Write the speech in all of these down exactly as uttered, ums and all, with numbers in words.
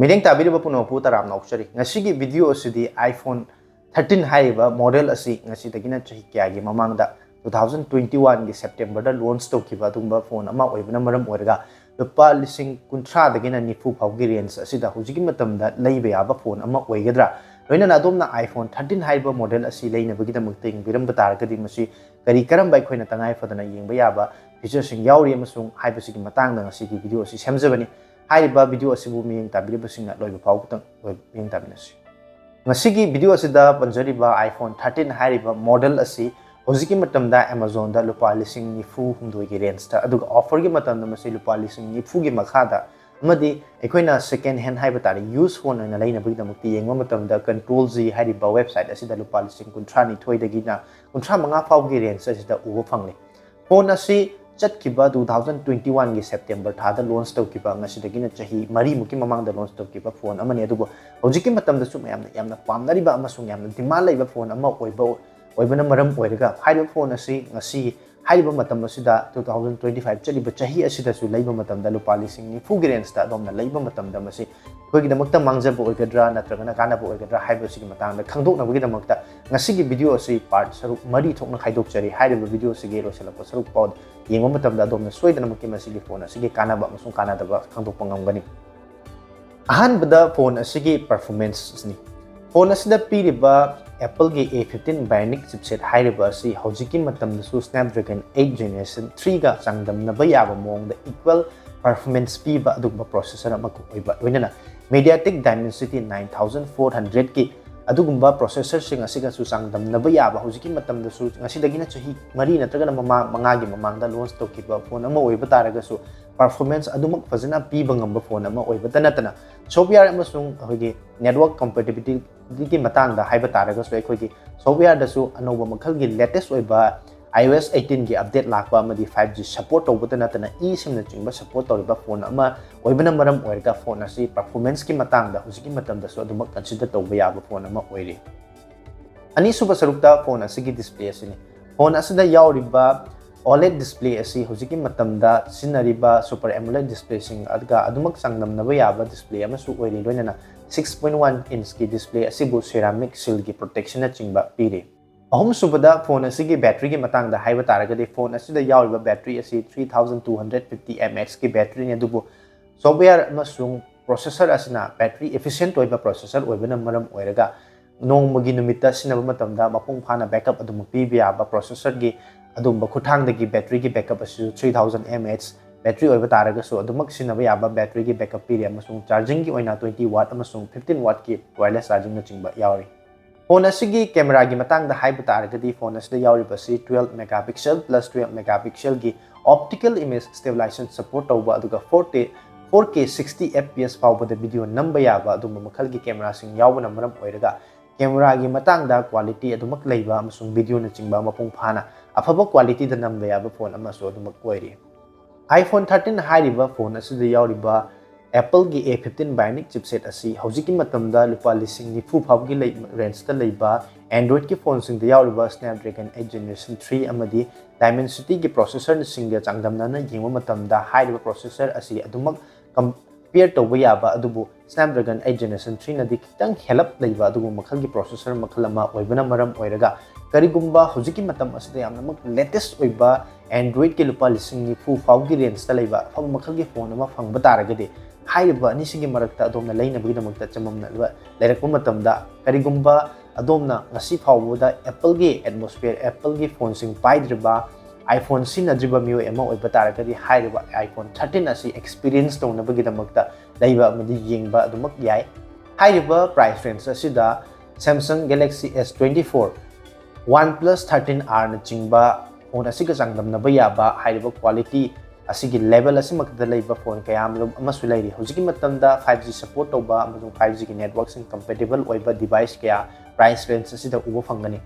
ꯃꯤꯠꯌꯦꯡ ꯇꯥꯕꯤꯔꯤꯕ ꯄꯨꯝꯅꯃꯛꯄꯨ ꯇꯔꯥꯝꯅ ꯑꯣꯛꯆꯔꯤ꯫ ꯉꯁꯤꯒꯤ ꯚꯤꯗꯤꯑꯣ ꯑꯁꯤꯗꯤ iPhone thirteen ꯍꯥꯏꯔꯤꯕ ꯃꯣꯗꯦꯜ ꯑꯁꯤ ꯉꯁꯤꯗꯒꯤꯅ ꯆꯍꯤ ꯀꯌꯥꯒꯤ ꯃꯃꯥꯡꯗ two thousand twenty one ꯒꯤ September ꯗ launch ꯇꯧꯈꯤꯕ ꯑꯗꯨꯒꯨꯝꯕ ꯐꯣꯟ ꯑꯃ ꯑꯣꯏꯕꯅ ꯃꯔꯝ ꯑꯣꯏꯔꯒ ꯂꯨꯄꯥ ꯂꯤꯁꯤꯡ ꯀꯨꯟꯊ꯭ꯔꯥꯗꯒꯤꯅ ꯅꯤꯐꯨ ꯐꯥꯎꯒꯤ range ꯑꯁꯤꯗ ꯍꯧꯖꯤꯛꯀꯤ ꯃꯇꯝꯗ ꯂꯩꯕ ꯌꯥꯕ ꯐꯣꯟ ꯑꯃ ꯑꯣꯏꯒꯗ꯭ꯔꯥ? ꯂꯣꯏꯅꯅ ꯑꯗꯣꯝꯅ iPhone thirteen ꯍꯥꯏꯔꯤꯕ ꯃꯣꯗꯦꯜ ꯑꯁꯤ ꯂꯩꯅꯕꯒꯤꯗꯃꯛꯇ ꯌꯦꯡꯕꯤꯔꯝꯕ ꯇꯥꯔꯒꯗꯤ ꯃꯁꯤ ꯀꯔꯤ ꯀꯔꯝꯕ ꯑꯩꯈꯣꯏꯅ ꯇꯉꯥꯏ ꯐꯗꯅ ꯌꯦꯡꯕ ꯌꯥꯕ featureꯁꯤꯡ ꯌꯥꯎꯔꯤ ꯑꯃꯁꯨꯡ ꯍꯥꯏꯕꯁꯤꯒꯤ ꯃꯇꯥꯡꯗ ꯉꯁꯤꯒꯤ ꯚꯤꯗꯤꯑꯣ ꯑꯁꯤ ꯁꯦꯝꯖꯕꯅꯤ꯫ ꯍꯥꯏꯔꯤꯕ ꯚꯤꯗꯤꯑꯣ ꯑꯁꯤꯕꯨ ꯃꯤꯠꯌꯦꯡ ꯇꯥꯕꯤꯔꯤꯕꯁꯤꯡꯅ ꯂꯣꯏꯕ ꯐꯥꯎꯕꯗꯪ ꯂꯣꯏ-, ꯃꯤꯠꯌꯦꯡ ꯇꯥꯃꯤꯟꯅꯁꯤ꯫ ꯉꯁꯤꯒꯤ ꯚꯤꯗꯤꯑꯣ ꯑꯁꯤꯗ ꯄꯟꯖꯔꯤꯕ iPhone thirteen ꯍꯥꯏꯔꯤꯕ ꯃꯣꯗꯦꯜ ꯑꯁꯤ ꯍꯧꯖꯤꯛꯀꯤ ꯃꯇꯝꯗ Amazon ꯗ ꯂꯨꯄꯥ ꯂꯤꯁꯤꯡ ꯅꯤꯐꯨ ꯍꯨꯝꯗꯣꯏꯒꯤ range ꯇ, ꯑꯗꯨꯒ offer ꯒꯤ ꯃꯇꯝꯗ ꯃꯁꯤ ꯂꯨꯄꯥ ꯂꯤꯁꯤꯡ ꯅꯤꯐꯨꯒꯤ ꯃꯈꯥꯗ, ꯑꯃꯗꯤ ꯑꯩꯈꯣꯏꯅ second hand ꯍꯥꯏꯕ ꯇꯥꯔꯦ, use ꯐꯣꯟ ꯑꯣꯏꯅ ꯂꯩꯅꯕꯒꯤꯗꯃꯛꯇ ꯌꯦꯡꯕ ꯃꯇꯝꯗ Control Z ꯍꯥꯏꯔꯤꯕ website ꯑꯁꯤꯗ ꯂꯨꯄꯥ ꯂꯤꯁꯤꯡ ꯀꯨꯟꯊ꯭ꯔꯥ ꯅꯤꯊꯣꯏꯗꯒꯤꯅ ꯀꯨꯟꯊ꯭ꯔꯥ ꯃꯉꯥ ꯐꯥꯎꯒꯤ range ꯑꯁꯤꯗ ꯎꯕ ꯐꯪꯂꯤ꯫ ꯐꯣꯟ ꯑꯁꯤ ꯆꯠꯈꯤꯕ two thousand twenty one ꯒꯤ September ꯊꯥꯗ launch ꯇꯧꯈꯤꯕ, ꯉꯁꯤꯗꯒꯤꯅ ꯆꯍꯤ ꯃꯔꯤꯃꯨꯛꯀꯤ ꯃꯃꯥꯡꯗ launch ꯇꯧꯈꯤꯕ ꯐꯣꯟ ꯑꯃꯅꯤ꯫ ꯑꯗꯨꯕꯨ ꯍꯧꯖꯤꯛꯀꯤ ꯃꯇꯝꯗꯁꯨ ꯃꯌꯥꯝꯅ ꯌꯥꯝꯅ ꯄꯥꯝꯅꯔꯤꯕ ꯑꯃꯁꯨꯡ ꯌꯥꯝꯅ demand ꯂꯩꯕ ꯐꯣꯟ ꯑꯃ ꯑꯣꯏꯕ, ꯑꯣꯏꯕꯅ ꯃꯔꯝ ꯑꯣꯏꯔꯒ ꯍꯥꯏꯔꯤꯕ ꯐꯣꯟ ꯑꯁꯤ ꯉꯁꯤ ꯍꯥꯏꯔꯤꯕ ꯃꯇꯝ ꯑꯁꯤꯗ two thousand twenty five ꯆꯠꯂꯤꯕ ꯆꯍꯤ ꯑꯁꯤꯗꯁꯨ ꯂꯩꯕ ꯃꯇꯝꯗ ꯂꯨꯄꯥ ꯂꯤꯁꯤꯡ ꯅꯤꯐꯨꯒꯤ range ꯇ ꯑꯗꯣꯝꯅ ꯂꯩꯕ ꯃꯇꯝꯗ ꯃꯁꯤ ꯑꯩꯈꯣꯏꯒꯤꯗꯃꯛꯇ ꯃꯥꯡꯖꯕ ꯑꯣꯏꯒꯗ꯭ꯔꯥ ꯅꯠꯇ꯭ꯔꯒꯅ ꯀꯥꯟꯅꯕ ꯑꯣꯏꯒꯗ꯭ꯔꯥ ꯍꯥꯏꯕꯁꯤꯒꯤ ꯃꯇꯥꯡꯗ ꯈꯪꯗꯣꯛꯅꯕꯒꯤꯗꯃꯛꯇ ꯉꯁꯤꯒꯤ ꯚꯤꯗꯤꯑꯣ ꯑꯁꯤ part ꯁꯔꯨꯛ ꯃꯔꯤ ꯊꯣꯛꯅ ꯈꯥꯏꯗꯣꯛꯆꯔꯤ꯫ ꯍꯥꯏꯔꯤꯕ ꯚꯤꯗꯤꯑꯣ ꯑꯁꯤꯒꯤ ꯂꯣꯏꯁꯤꯜꯂꯛꯄ ꯁꯔꯨꯛ ꯐꯥꯎ ꯌꯦꯡꯕ ꯃꯇꯝꯗ ꯑꯗꯣꯝꯅ ꯁꯣꯏꯗꯅꯃꯛꯀꯤ ꯃꯁꯤꯒꯤ ꯐꯣꯟ ꯑꯁꯤꯒꯤ ꯀꯥꯟꯅꯕ ꯑꯃꯁꯨꯡ ꯀꯥꯟꯅꯗꯕ ꯈꯪꯗꯣꯛꯄ ꯉꯝꯒꯅꯤ꯫ ꯑꯍꯥꯟꯕꯗ ꯐꯣꯟ ꯑꯁꯤꯒꯤ performance ꯅꯤ꯫ ꯐꯣꯟ ꯑꯁꯤꯗ ꯄꯤꯔꯤꯕ Apple ꯒꯤ A fifteen Bionic chipset ꯍꯥꯏꯔꯤꯕ ꯑꯁꯤ ꯍꯧꯖꯤꯛꯀꯤ ꯃꯇꯝꯗꯁꯨ Snapdragon eight Generation three ꯒ ꯆꯥꯡꯗꯝꯅꯕ ꯌꯥꯕ ꯃꯑꯣꯡꯗ equal performance ꯄꯤꯕ ꯑꯗꯨꯒꯨꯝꯕ processor ꯑꯃꯈꯛ ꯑꯣꯏꯕ, ꯂꯣꯏꯅꯅ MediaTek Dimensity nine thousand four hundred ꯀꯤ ꯑꯗꯨꯒꯨꯝꯕ processor ꯁꯤꯡ ꯑꯁꯤꯒꯁꯨ ꯆꯥꯡꯗꯝꯅꯕ ꯌꯥꯕ, ꯍꯧꯖꯤꯛꯀꯤ ꯃꯇꯝꯗꯁꯨ ꯉꯁꯤꯗꯒꯤꯅ ꯆꯍꯤ ꯃꯔꯤ ꯅꯠꯇ꯭ꯔꯒꯅ ꯃꯃꯥꯡ, ꯃꯉꯥꯒꯤ ꯃꯃꯥꯡꯗ launch ꯇꯧꯈꯤꯕ ꯐꯣꯟ ꯑꯃ ꯑꯣꯏꯕ ꯇꯥꯔꯒꯁꯨ performance ꯑꯗꯨꯃꯛ ꯐꯖꯅ ꯄꯤꯕ ꯉꯝꯕ ꯐꯣꯟ ꯑꯃ ꯑꯣꯏꯕꯇ ꯅꯠꯇꯅ software ꯑꯃꯁꯨꯡ ꯑꯩꯈꯣꯏꯒꯤ network compatibility ꯒꯤ ꯃꯇꯥꯡꯗ ꯍꯥꯏꯕ ꯇꯥꯔꯒꯁꯨ ꯑꯩꯈꯣꯏꯒꯤ software ꯗꯁꯨ ꯑꯅꯧꯕ ꯃꯈꯜꯒꯤ latest ꯑꯣꯏꯕ iOS eighteen ꯒꯤ update ꯂꯥꯛꯄ ꯑꯃꯗꯤ five G support ꯇꯧꯕꯇ ꯅꯠꯇꯅ eSIM ꯅꯆꯤꯡꯕ support ꯇꯧꯔꯤꯕ ꯐꯣꯟ ꯑꯃ ꯑꯣꯏꯕꯅ ꯃꯔꯝ ꯑꯣꯏꯔꯒ ꯐꯣꯟ ꯑꯁꯤ performance ꯀꯤ ꯃꯇꯥꯡꯗ ꯍꯧꯖꯤꯛꯀꯤ ꯃꯇꯝꯗꯁꯨ ꯑꯗꯨꯃꯛ consider ꯇꯧꯕ ꯌꯥꯕ ꯐꯣꯟ ꯑꯃ ꯑꯣꯏꯔꯤ꯫ ꯑꯅꯤꯁꯨꯕ ꯁꯔꯨꯛꯇ ꯐꯣꯟ ꯑꯁꯤꯒꯤ display ꯑꯁꯤꯅꯤ꯫ ꯐꯣꯟ ꯑꯁꯤꯗ ꯌꯥꯎꯔꯤꯕ OLED display ꯑꯁꯤ ꯍꯧꯖꯤꯛꯀꯤ ꯃꯇꯝꯗ ꯁꯤꯖꯤꯟꯅꯔꯤꯕ Super AMOLED displayꯁꯤꯡ ꯑꯗꯨꯒ ꯑꯗꯨꯃꯛ ꯆꯥꯡꯗꯝꯅꯕ ꯌꯥꯕ display ꯑꯃꯁꯨ ꯑꯣꯏꯔꯤ, ꯂꯣꯏꯅꯅ six point one inchꯀꯤ display ꯑꯁꯤꯕꯨ ceramic shieldꯀꯤ protectionꯅꯆꯤꯡꯕ ꯄꯤꯔꯤ꯫ ꯑꯍꯨꯝꯁꯨꯕꯗ, phone ꯑꯁꯤꯒꯤ batteryꯒꯤ ꯃꯇꯥꯡꯗ ꯍꯥꯏꯕ ꯇꯥꯔꯒꯗꯤ, phone ꯑꯁꯤꯗ ꯌꯥꯎꯔꯤꯕ battery ꯑꯁꯤ three thousand two hundred fifty mAhꯀꯤ batteryꯅꯤ, ꯑꯗꯨꯕꯨ software ꯑꯃꯁꯨꯡ processor ꯑꯁꯤꯅ battery efficient ꯑꯣꯏꯕ processor ꯑꯣꯏꯕꯅ ꯃꯔꯝ ꯑꯣꯏꯔꯒ, ꯅꯣꯡꯃꯒꯤ ꯅꯨꯃꯤꯠꯇ ꯁꯤꯖꯤꯟꯅꯕ ꯃꯇꯝꯗ ꯃꯄꯨꯡ ꯐꯥꯅ backup ꯑꯗꯨꯃꯛ ꯄꯤꯕ ꯌꯥꯕ processorꯒꯤ ꯑꯗꯨꯒꯨꯝꯕ ꯈꯨꯠꯊꯥꯡꯗꯒꯤ batteryꯒꯤ backup ꯑꯁꯤꯁꯨ three thousand mAh battery ꯑꯣꯏꯕ ꯇꯥꯔꯒꯁꯨ ꯑꯗꯨꯃꯛ ꯁꯤꯖꯤꯟꯅꯕ ꯌꯥꯕ batteryꯒꯤ backup ꯄꯤꯔꯤ, ꯑꯃꯁꯨꯡ chargingꯒꯤ ꯑꯣꯏꯅ twenty watt ꯑꯃꯁꯨꯡ fifteen wattꯀꯤ wireless chargingꯅꯆꯤꯡꯕ ꯌꯥꯎꯔꯤ꯫ Phone ꯑꯁꯤꯒꯤ cameraꯒꯤ ꯃꯇꯥꯡꯗ ꯍꯥꯏꯕ ꯇꯥꯔꯒꯗꯤ, phone ꯑꯁꯤꯗ ꯌꯥꯎꯔꯤꯕꯁꯤ twelve megapixel plus twelve megapixelꯒꯤ optical image stabilization support ꯇꯧꯕ, ꯑꯗꯨꯒ four K, four K sixty F P S ꯐꯥꯎꯕꯗ video ꯅꯝꯕ ꯌꯥꯕ ꯑꯗꯨꯒꯨꯝꯕ ꯃꯈꯜꯒꯤ cameraꯁꯤꯡ ꯌꯥꯎꯕꯅ ꯃꯔꯝ ꯑꯣꯏꯔꯒ, cameraꯒꯤ ꯃꯇꯥꯡꯗ quality ꯑꯗꯨꯃꯛ ꯂꯩꯕ ꯑꯃꯁꯨꯡ videoꯅꯆꯤꯡꯕ ꯃꯄꯨꯡ ꯐꯥꯅ ꯑꯐꯕ qualityꯗ ꯅꯝꯕ ꯌꯥꯕ phone ꯑꯃꯁꯨ ꯑꯗꯨꯃꯛ ꯑꯣꯏꯔꯤ꯫ iPhone thirteen ꯍꯥꯏꯔꯤꯕ phone ꯑꯁꯤꯗ ꯌꯥꯎꯔꯤꯕ Appleꯒꯤ A fifteen Bionic chipset ꯑꯁꯤ ꯍꯧꯖꯤꯛꯀꯤ ꯃꯇꯝꯗ ꯂꯨꯄꯥ ꯂꯤꯁꯤꯡ ꯅꯤꯐꯨ ꯐꯥꯎꯕꯒꯤ ꯂꯩ-, rangeꯇ ꯂꯩꯕ Androidꯀꯤ phoneꯁꯤꯡꯗ ꯌꯥꯎꯔꯤꯕ Snapdragon eight Generation three ꯑꯃꯗꯤ Dimensityꯒꯤ processorꯁꯤꯡꯒ ꯆꯥꯡꯗꯝꯅꯅ ꯌꯦꯡꯕ ꯃꯇꯝꯗ, ꯍꯥꯏꯔꯤꯕ processor ꯑꯁꯤ ꯑꯗꯨꯃꯛ compare ꯇꯧꯕ ꯌꯥꯕ, ꯑꯗꯨꯕꯨ Snapdragon eight Generation threeꯅꯗꯤ ꯈꯤꯇꯪ ꯍꯦꯜꯂꯞ ꯂꯩꯕ ꯑꯗꯨꯒꯨꯝꯕ ꯃꯈꯜꯒꯤ processor ꯃꯈꯜ ꯑꯃ ꯑꯣꯏꯕꯅ ꯃꯔꯝ ꯑꯣꯏꯔꯒ, ꯀꯔꯤꯒꯨꯝꯕ ꯍꯧꯖꯤꯛꯀꯤ ꯃꯇꯝ ꯑꯁꯤꯗ ꯌꯥꯝꯅꯃꯛ latest ꯑꯣꯏꯕ Androidꯀꯤ ꯂꯨꯄꯥ ꯂꯤꯁꯤꯡ ꯅꯤꯐꯨ ꯐꯥꯎꯒꯤ rangeꯇ ꯂꯩꯕ ꯑꯐꯕ ꯃꯈꯜꯒꯤ phone ꯑꯃ ꯐꯪꯕ ꯇꯥꯔꯒꯗꯤ, ꯍꯥꯏꯔꯤꯕ ꯑꯅꯤꯁꯤꯒꯤ ꯃꯔꯛꯇ ꯑꯗꯣꯝꯅ ꯂꯩꯅꯕꯒꯤꯗꯃꯛꯇ ꯆꯃꯝꯅꯕ ꯂꯩꯔꯛꯄ ꯃꯇꯝꯗ, ꯀꯔꯤꯒꯨꯝꯕ ꯑꯗꯣꯝꯅ ꯉꯁꯤ ꯐꯥꯎꯕꯗ Appleꯒꯤ atmosphere, Appleꯒꯤ phoneꯁꯤꯡ ꯄꯥꯏꯗ꯭ꯔꯤꯕ, iPhone ꯁꯤꯖꯤꯟꯅꯗ꯭ꯔꯤꯕ ꯃꯤꯑꯣꯏ ꯑꯃ ꯑꯣꯏꯕ ꯇꯥꯔꯒꯗꯤ, ꯍꯥꯏꯔꯤꯕ iPhone thirteen ꯑꯁꯤ experience ꯇꯧꯅꯕꯒꯤꯗꯃꯛꯇ ꯂꯩꯕ ꯑꯃꯗꯤ ꯌꯦꯡꯕ ꯑꯗꯨꯃꯛ ꯌꯥꯏ꯫ ꯍꯥꯏꯔꯤꯕ price range ꯑꯁꯤꯗ Samsung Galaxy S twenty-four, OnePlus thirteen R ꯅꯆꯤꯡꯕ phone ꯑꯁꯤꯒ ꯆꯥꯡꯗꯝꯅꯕ ꯌꯥꯕ, ꯍꯥꯏꯔꯤꯕ quality ꯑꯁꯤꯒꯤ level ꯑꯁꯤꯃꯛꯇꯗ ꯂꯩꯕ phone ꯀꯌꯥ ꯑꯃꯔꯣꯝ ꯑꯃꯁꯨ ꯂꯩꯔꯤ꯫ ꯍꯧꯖꯤꯛꯀꯤ ꯃꯇꯝꯗ five G support ꯇꯧꯕ ꯑꯃꯁꯨꯡ five Gꯒꯤ networkꯁꯤꯡ compatible ꯑꯣꯏꯕ device ꯀꯌꯥ price range ꯑꯁꯤꯗ ꯎꯕ ꯐꯪꯒꯅꯤ꯫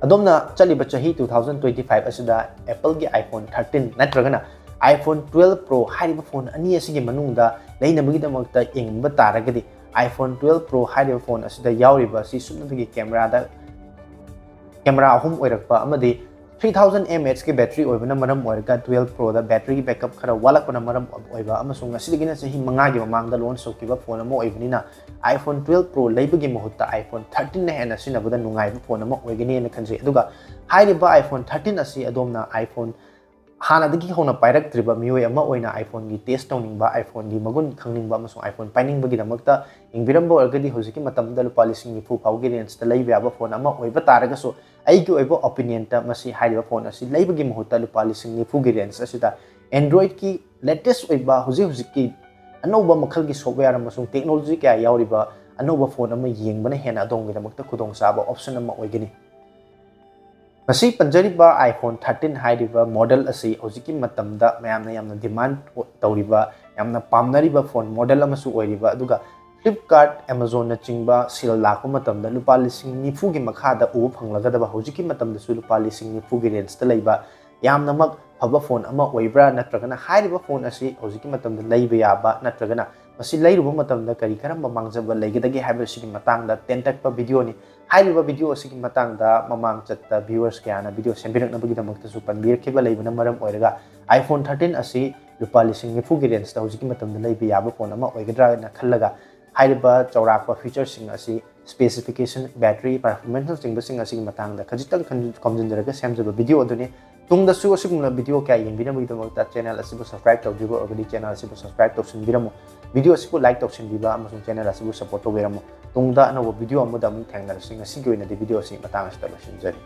ꯑꯗꯣꯝꯅ ꯆꯠꯂꯤꯕ ꯆꯍꯤ two thousand twenty-five ꯑꯁꯤꯗ Appleꯒꯤ iPhone thirteen ꯅꯠꯇ꯭ꯔꯒꯅ iPhone twelve Pro ꯍꯥꯏꯔꯤꯕ phone ꯑꯅꯤ ꯑꯁꯤꯒꯤ ꯃꯅꯨꯡꯗ ꯂꯩꯅꯕꯒꯤꯗꯃꯛꯇ ꯌꯦꯡꯅꯤꯡꯕ ꯇꯥꯔꯒꯗꯤ, iPhone twelve Pro ꯍꯥꯏꯔꯤꯕ phone ꯑꯁꯤꯗ ꯌꯥꯎꯔꯤꯕ ꯑꯁꯤ ꯁꯨꯞꯅꯇꯒꯤ cameraꯗ, camera ꯑꯍꯨꯝ ꯑꯣꯏꯔꯛꯄ ꯑꯃꯗꯤ Three thousand mAh ꯀꯤ battery ꯑꯣꯏꯕꯅ ꯃꯔꯝ ꯑꯣꯏꯔꯒ twelve Pro ꯗ battery backup ꯈꯔ ꯋꯥꯠꯂꯛꯄꯅ ꯃꯔꯝ ꯑꯣꯏꯕ, ꯑꯃꯁꯨꯡ ꯉꯁꯤꯗꯒꯤꯅ ꯆꯍꯤ ꯃꯉꯥꯒꯤ ꯃꯃꯥꯡꯗ launch ꯇꯧꯈꯤꯕ phone ꯑꯃ ꯑꯣꯏꯕꯅꯤꯅ, iPhone twelve Pro ꯂꯩꯕꯒꯤ ꯃꯍꯨꯠꯇ iPhone thirteen ꯅ ꯍꯦꯟꯅ ꯁꯤꯖꯤꯟꯅꯕꯗ ꯅꯨꯡꯉꯥꯏꯕ phone ꯑꯃ ꯑꯣꯏꯒꯅꯤꯅ ꯈꯟꯖꯩ꯫ ꯑꯗꯨꯒ ꯍꯥꯏꯔꯤꯕ iPhone thirteen ꯑꯁꯤ ꯑꯗꯣꯝꯅ iPhone ꯍꯥꯟꯅꯗꯒꯤ ꯍꯧꯅ ꯄꯥꯏꯔꯛꯇ꯭ꯔꯤꯕ ꯃꯤꯑꯣꯏ ꯑꯃ ꯑꯣꯏꯅ iPhone ꯒꯤ test ꯇꯧꯅꯤꯡꯕ, iPhone ꯒꯤ ꯃꯒꯨꯟ ꯈꯪꯅꯤꯡꯕ ꯑꯃꯁꯨꯡ iPhone ꯄꯥꯏꯅꯤꯡꯕꯒꯤꯗꯃꯛꯇ ꯌꯦꯡꯕꯤꯔꯝꯕ ꯑꯣꯏꯔꯒꯗꯤ, ꯍꯧꯖꯤꯛꯀꯤ ꯃꯇꯝꯗ ꯂꯨꯄꯥ ꯂꯤꯁꯤꯡ ꯅꯤꯐꯨ ꯐꯥꯎꯒꯤ range ꯇ ꯂꯩꯕ ꯌꯥꯕ phone ꯑꯃ ꯑꯣꯏꯕ ꯇꯥꯔꯒꯁꯨ, ꯑꯩꯒꯤ ꯑꯣꯏꯕ opinion ꯇ ꯃꯁꯤ ꯍꯥꯏꯔꯤꯕ phone ꯑꯁꯤ ꯂꯩꯕꯒꯤ ꯃꯍꯨꯠꯇ ꯂꯨꯄꯥ ꯂꯤꯁꯤꯡ ꯅꯤꯐꯨꯒꯤ range ꯑꯁꯤꯗ Android ꯀꯤ latest ꯑꯣꯏꯕ, ꯍꯧꯖꯤꯛ ꯍꯧꯖꯤꯛꯀꯤ ꯑꯅꯧꯕ ꯃꯈꯜꯒꯤ software ꯑꯃꯁꯨꯡ technology ꯀꯌꯥ ꯌꯥꯎꯔꯤꯕ ꯑꯅꯧꯕ phone ꯑꯃ ꯌꯦꯡꯕꯅ ꯍꯦꯟꯅ ꯑꯗꯣꯝꯒꯤꯗꯃꯛꯇ ꯈꯨꯗꯣꯡꯆꯥꯕ option ꯑꯃ ꯑꯣꯏꯒꯅꯤ꯫ ꯃꯁꯤ ꯄꯟꯖꯔꯤꯕ iPhone thirteen ꯍꯥꯏꯔꯤꯕ model ꯑꯁꯤ ꯍꯧꯖꯤꯛꯀꯤ ꯃꯇꯝꯗ ꯃꯌꯥꯝꯅ ꯌꯥꯝꯅ demand ꯇꯧꯔꯤꯕ, ꯌꯥꯝꯅ ꯄꯥꯝꯅꯔꯤꯕ phone model ꯑꯃꯁꯨ ꯑꯣꯏꯔꯤꯕ, ꯑꯗꯨꯒ Flipkart, Amazon ꯅꯆꯤꯡꯕ sale ꯂꯥꯛꯄ ꯃꯇꯝꯗ ꯂꯨꯄꯥ ꯂꯤꯁꯤꯡ ꯅꯤꯐꯨꯒꯤ ꯃꯈꯥꯗ ꯎꯕ ꯐꯪꯂꯒꯗꯕ, ꯍꯧꯖꯤꯛꯀꯤ ꯃꯇꯝꯗꯁꯨ ꯂꯨꯄꯥ ꯂꯤꯁꯤꯡ ꯅꯤꯐꯨꯒꯤ range ꯇ ꯂꯩꯕ ꯌꯥꯝꯅꯃꯛ ꯐꯕ phone ꯑꯃ ꯑꯣꯏꯕ꯭ꯔꯥ, ꯅꯠꯇ꯭ꯔꯒꯅ ꯍꯥꯏꯔꯤꯕ phone ꯑꯁꯤ ꯍꯧꯖꯤꯛꯀꯤ ꯃꯇꯝꯗ ꯂꯩꯕ ꯌꯥꯕ, ꯅꯠꯇ꯭ꯔꯒꯅ ꯃꯁꯤ ꯂꯩꯔꯨꯕ ꯃꯇꯝꯗ ꯀꯔꯤ ꯀꯔꯝꯕ ꯃꯥꯡꯖꯕ ꯂꯩꯒꯗꯒꯦ ꯍꯥꯏꯕꯁꯤꯒꯤ ꯃꯇꯥꯡꯗ ꯇꯦꯟꯇꯛꯄ video ꯅꯤ꯫ ꯍꯥꯏꯔꯤꯕ video ꯑꯁꯤꯒꯤ ꯃꯇꯥꯡꯗ ꯃꯃꯥꯡ ꯆꯠꯇ viewers ꯀꯌꯥꯅ video ꯁꯦꯝꯕꯤꯔꯛꯅꯕꯒꯤꯗꯃꯛꯇꯁꯨ ꯄꯟꯕꯤꯔꯛꯈꯤꯕ ꯂꯩꯕꯅ ꯃꯔꯝ ꯑꯣꯏꯔꯒ, iPhone thirteen ꯑꯁꯤ ꯂꯨꯄꯥ ꯂꯤꯁꯤꯡ ꯅꯤꯐꯨꯒꯤ range ꯇ ꯍꯧꯖꯤꯛꯀꯤ ꯃꯇꯝꯗ ꯂꯩꯕ ꯌꯥꯕ phone ꯑꯃ ꯑꯣꯏꯒꯗ꯭ꯔꯥ ꯍꯥꯏꯅ ꯈꯜꯂꯒ, ꯍꯥꯏꯔꯤꯕ ꯆꯥꯎꯔꯥꯛꯄ feature ꯁꯤꯡ ꯑꯁꯤ, specification, battery, performance ꯅꯆꯤꯡꯕꯁꯤꯡ ꯑꯁꯤꯒꯤ ꯃꯇꯥꯡꯗ ꯈꯖꯤꯛꯇꯪ ꯈꯟ-, ꯈꯣꯝꯖꯤꯟꯖꯔꯒ ꯁꯦꯝꯖꯕ video ꯑꯗꯨꯅꯤ꯫ ꯇꯨꯡꯗꯁꯨ ꯑꯁꯤꯒꯨꯝꯕ video ꯀꯌꯥ ꯌꯦꯡꯕꯤꯅꯕꯒꯤꯗꯃꯛꯇ channel ꯑꯁꯤꯕꯨ subscribe ꯇꯧꯗ꯭ꯔꯤꯕ ꯑꯣꯏꯔꯒꯗꯤ channel ꯑꯁꯤꯕꯨ subscribe ꯇꯧꯁꯤꯟꯕꯤꯔꯝꯃꯨ꯫ Video ꯑꯁꯤꯕꯨ like ꯇꯧꯁꯤꯟꯕꯤꯕ ꯑꯃꯁꯨꯡ channel ꯑꯁꯤꯕꯨ support ꯇꯧꯕꯤꯔꯝꯃꯨ꯫ ꯇꯨꯡꯗ ꯑꯅꯧꯕ video ꯑꯃꯗ ꯑꯃꯨꯛ ꯊꯦꯡꯅꯔꯁꯤ꯫ ꯉꯁꯤꯒꯤ ꯑꯣꯏꯅꯗꯤ video ꯑꯁꯤ ꯃꯇꯥꯡ ꯑꯁꯤꯗ ꯂꯣꯏꯁꯤꯟꯖꯔꯤ꯫